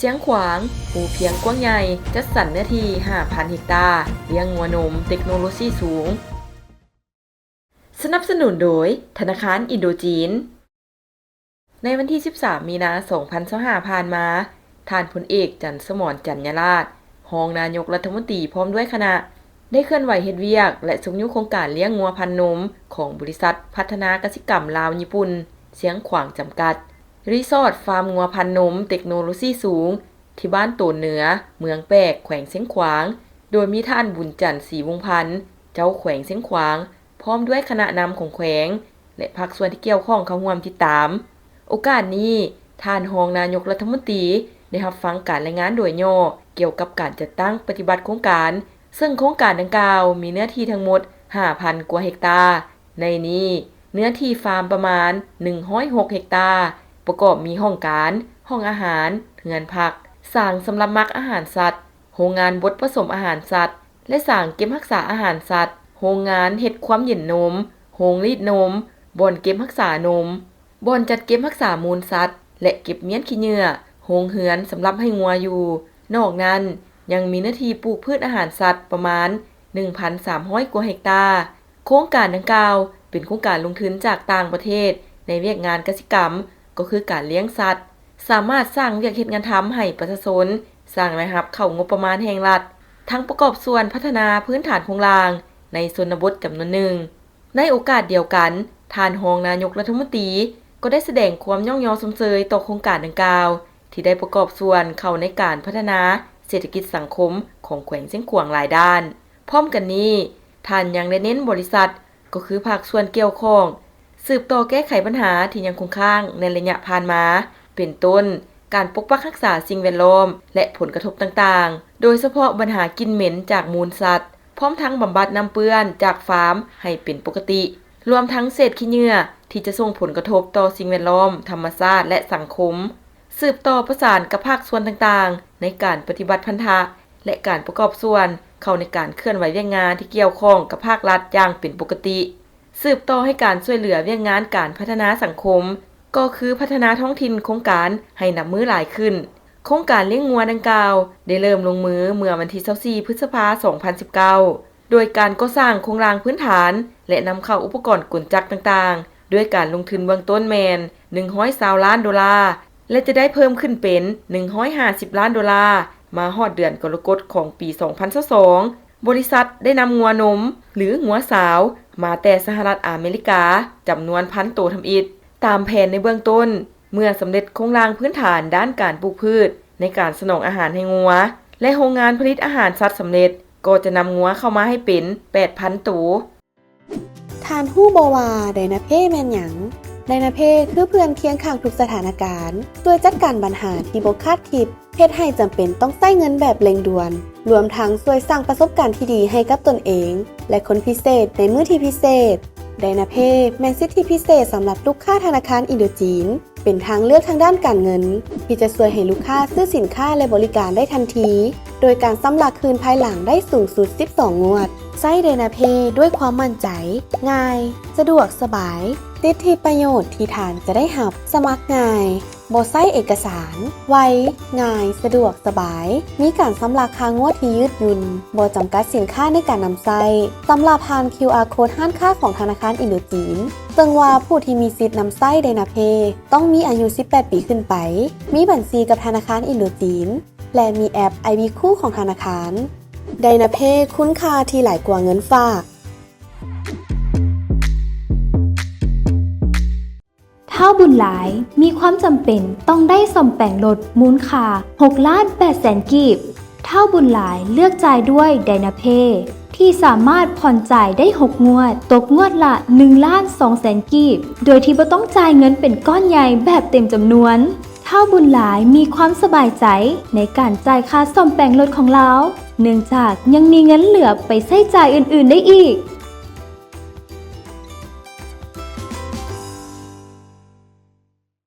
ຊຽງຂວາງ ພູພຽງກວ້າງໃຫຍ່ ຈັດສັນເນື້ອທີ່ຫ້າພັນເຮັກຕາ ລ້ຽງງົວນົມເຕັກໂນໂລຊີສູງ. ສະໜັບສະໜູນໂດຍ ທະນາຄານອິນໂດຈີນ. ໃນວັນທີສິບສາມ ມີນາ ສອງພັນຊາວຫ້າ ຜ່ານມາ, ທ່ານພົນເອກ ຈັນສະໝອນ ຈັນຍະລາດ ຮອງນາຍົກລັດຖະມົນຕີ ພ້ອມດ້ວຍຄະນະ ໄດ້ເຄື່ອນໄຫວເຮັດວຽກ ແລະ ຊຸກຍູ້ໂຄງການລ້ຽງງົວພັນນົມ ຂອງບໍລິສັດພັດທະນາກະສິກຳລາວຍີ່ປຸ່ນ ຊຽງຂວາງ ຈຳກັດ, ຣີສອດຟາມງົວພັນນົມເຕັກໂນໂລຊີສູງ ທີ່ບ້ານໂຕນເໜືອ ເມືອງແປກ ແຂວງຊຽງຂວາງ, ໂດຍມີທ່ານ ບຸນຈັນ ສີວົງພັນ ເຈົ້າແຂວງຊຽງຂວາງ ພ້ອມດ້ວຍຄະນະນຳຂອງແຂວງ ແລະ ພາກສ່ວນທີ່ກ່ຽວຂ້ອງເຂົ້າຮ່ວມຕິດຕາມ. ໂອກາດນີ້, ທ່ານຮອງນາຍົກລັດຖະມົນຕີໄດ້ຮັບຟັງການລາຍງານໂດຍຫຍໍ້ກ່ຽວກັບການຈັດຕັ້ງປະຕິບັດໂຄງການ, ເຊິ່ງໂຄງການດັ່ງກ່າວມີເນື້ອທີ່ທັງໝົດຫ້າພັນກວ່າເຮັກຕາ, ໃນນີ້ເນື້ອທີ່ຟາມປະມານໜຶ່ງຮ້ອຍຫົກເຮັກຕາ, ປະກອບມີຫ້ອງການ, ຫ້ອງອາຫານ, ເຮືອນພັກ, ສາງສຳລັບໝັກອາຫານສັດ, ໂຮງງານບົດປະສົມອາຫານສັດ ແລະ ສາງເກັບຮັກສາອາຫານສັດ, ໂຮງງານເຮັດຄວາມເຢັນນົມ, ໂຮງລີດນົມ, ບ່ອນເກັບຮັກສານົມ, ບ່ອນຈັດເກັບຮັກສາມູນສັດ ແລະ ເກັບມ້ຽນຂີ້ເຫຍື້ອ, ໂຮງເຮືອນສຳລັບໃຫ້ງົວຢູ່. ນອກນັ້ນ, ຍັງມີເນື້ອທີ່ປູກພືດອາຫານສັດປະມານໜຶ່ງພັນສາມຮ້ອຍກວ່າເຮັກຕາ. ໂຄງການດັ່ງກ່າວເປັນໂຄງການລົງທຶນຈາກຕ່າງປະເທດໃນວຽກງານກະສິກຳ, ກໍຄືການລ້ຽງສັດ, ສາມາດສ້າງວຽກເຮັດງານທຳໃຫ້ປະຊາຊົນ, ສ້າງລາຍຮັບເຂົ້າງົບປະມານແຫ່ງລັດ, ທັງປະກອບສ່ວນພັດທະນາພື້ນຖານໂຄງລ່າງໃນຊົນນະບົດຈຳນວນໜຶ່ງ. ໃນໂອກາດດຽວກັນ, ທ່ານຮອງນາຍົກລັດຖະມົນຕີກໍໄດ້ສະແດງຄວາມຍ້ອງຍໍຊົມເຊີຍຕໍ່ໂຄງການດັ່ງກ່າວ ທີ່ໄດ້ປະກອບສ່ວນເຂົ້າໃນການພັດທະນາເສດຖະກິດສັງຄົມຂອງແຂວງຊຽງຂວາງຫຼາຍດ້ານ. ພ້ອມກັນນີ້, ທ່ານຍັງໄດ້ເນັ້ນບໍລິສັດ ກໍຄືພາກສ່ວນກ່ຽວຂ້ອງ ສືບຕໍ່ແກ້ໄຂບັນຫາທີ່ຍັງຄົງຄ້າງໃນໄລຍະຜ່ານມາ, ເປັນຕົ້ນ ການປົກປັກຮັກສາສິ່ງແວດລ້ອມ ແລະ ຜົນກະທົບຕ່າງໆ, ໂດຍສະເພາະບັນຫາກິ່ນເໝັນຈາກມູນສັດ, ພ້ອມທັງບຳບັດນ້ຳເປື້ອນຈາກຟາມໃຫ້ເປັນປົກກະຕິ, ລວມທັງເສດຂີ້ເຫຍື້ອທີ່ຈະສົ່ງຜົນກະທົບຕໍ່ສິ່ງແວດລ້ອມ, ທຳມະຊາດ ແລະ ສັງຄົມ. ສືບຕໍ່ປະສານກັບພາກສ່ວນຕ່າງໆ ໃນການປະຕິບັດພັນທະ ແລະ ການປະກອບສ່ວນເຂົ້າໃນການເຄື່ອນໄຫວວຽກງານທີ່ກ່ຽວຂ້ອງກັບພາກລັດຢ່າງເປັນປົກກະຕິ. ສືບຕໍ່ໃຫ້ການຊ່ວຍເຫຼືອວຽກງານການພັດທະນາສັງຄົມ, ກໍຄືພັດທະນາທ້ອງຖິ່ນໂຄງການໃຫ້ນັບມື້ຫຼາຍຂຶ້ນ. ໂຄງການລ້ຽງງົວດັ່ງກ່າວໄດ້ເລີ່ມລົງມືເມື່ອວັນທີຊາວສີ່ ພຶດສະພາ ສອງພັນສິບເກົ້າ ໂດຍການກໍ່ສ້າງໂຄງລ່າງພື້ນຖານ ແລະ ນຳເຂົ້າອຸປະກອນກົນຈັກຕ່າງໆ ດ້ວຍການລົງທຶນເບື້ອງຕົ້ນແມ່ນໜຶ່ງຮ້ອຍຊາວລ້ານໂດລາ ແລະ ຈະໄດ້ເພີ່ມຂຶ້ນເປັນໜຶ່ງຮ້ອຍຫ້າສິບລ້ານໂດລາ ມາຮອດເດືອນກໍລະກົດຂອງປີສອງພັນຊາວສອງ. ບໍລິສັດໄດ້ນຳງົວນົມ ຫຼື ງົວສາວ ມາແຕ່ສະຫະລັດອາເມລິກາ ຈຳນວນພັນໂຕທຳອິດ. ຕາມແຜນໃນເບື້ອງຕົ້ນ, ເມື່ອສຳເລັດໂຄງລ່າງພື້ນຖານດ້ານການປູກພືດໃນການສະໜອງອາຫານໃຫ້ງົວ ແລະ ໂຮງງານຜະລິດອາຫານສັດສຳເລັດ, ກໍຈະນຳງົວເຂົ້າມາໃຫ້ເປັນແປດພັນໂຕ. ທ່ານຮູ້ບໍ່ວ່າໄດນາເພແມ່ນຫຍັງ? ໄດນາເພຄືເພື່ອນຄຽງຂ້າງທຸກສະຖານະການ, ຊ່ວຍຈັດການບັນຫາທີ່ບໍ່ຄາດຄິດ, ເຮັດໃຫ້ຈຳເປັນຕ້ອງໃຊ້ເງິນແບບເລັ່ງດ່ວນ, ລວມທັງຊ່ວຍສ້າງປະສົບການທີ່ດີໃຫ້ກັບຕົນເອງ ແລະ ຄົນພິເສດໃນມື້ທີ່ພິເສດ. ໄດນາເພແມ່ນສິດທິພິເສດສຳລັບລູກຄ້າທະນາຄານອິນໂດຈີນ, ເປັນທາງເລືອກທາງດ້ານການເງິນທີ່ຈະຊ່ວຍໃຫ້ລູກຄ້າຊື້ສິນຄ້າ ແລະ ບໍລິການໄດ້ທັນທີ, ໂດຍການຊຳລະຄືນພາຍຫຼັງໄດ້ສູງສຸດສິບສອງງວດ. ໃຊ້ໄດນາເພດ້ວຍຄວາມໝັ້ນໃຈ, ງ່າຍ, ສະດວກສະບາຍ. ສິດທິປະໂຫຍດທີ່ທ່ານຈະໄດ້ຮັບ: ສະໝັກງ່າຍ, ບໍ່ໃຊ້ເອກະສານ, ໄວ, ງ່າຍ, ສະດວກສະບາຍ, ມີການຊຳລະຄ່າງວດທີ່ຍືດຫຍຸ່ນ, ບໍ່ຈຳກັດສິນຄ້າໃນການນຳໃຊ້. ສຳລັບຜ່ານຄິວອາໂຄດຮ້ານຄ້າຂອງທະນາຄານອິນໂດຈີນ, ເຊິ່ງວ່າຜູ້ທີ່ມີສິດນຳໃຊ້ໄດນາເພຕ້ອງມີອາຍຸສິບແປດປີຂຶ້ນໄປ, ມີບັນຊີກັບທະນາຄານອິນໂດຈີນ ແລະ ມີແອັບໄອບີຄູຂອງທະນາຄານ. ໄດນາເພ ຄຸນຄ່າທີ່ຫຼາຍກວ່າເງິນຝາກ. ທ້າວບຸນຫຼາຍມີຄວາມຈຳເປັນຕ້ອງໄດ້ສ້ອມແປງລົດມູນຄ່າຫົກລ້ານແປດແສນກີບ. ທ້າວບຸນຫຼາຍເລືອກຈ່າຍດ້ວຍໄດນາເພ ທີ່ສາມາດຜ່ອນຈ່າຍໄດ້ຫົກງວດ, ຕົກງວດລະໜຶ່ງລ້ານສອງແສນກີບ, ໂດຍທີ່ບໍ່ຕ້ອງຈ່າຍເງິນເປັນກ້ອນໃຫຍ່ແບບເຕັມຈຳນວນ. ທ້າວບຸນຫຼາຍມີຄວາມສະບາຍໃຈໃນການຈ່າຍຄ່າສ້ອມແປງລົດຂອງລາວ, ເນື່ອງຈາກຍັງມີເງິນເຫຼືອໄປໃຊ້ຈ່າຍອື່ນໆໄດ້ອີກ.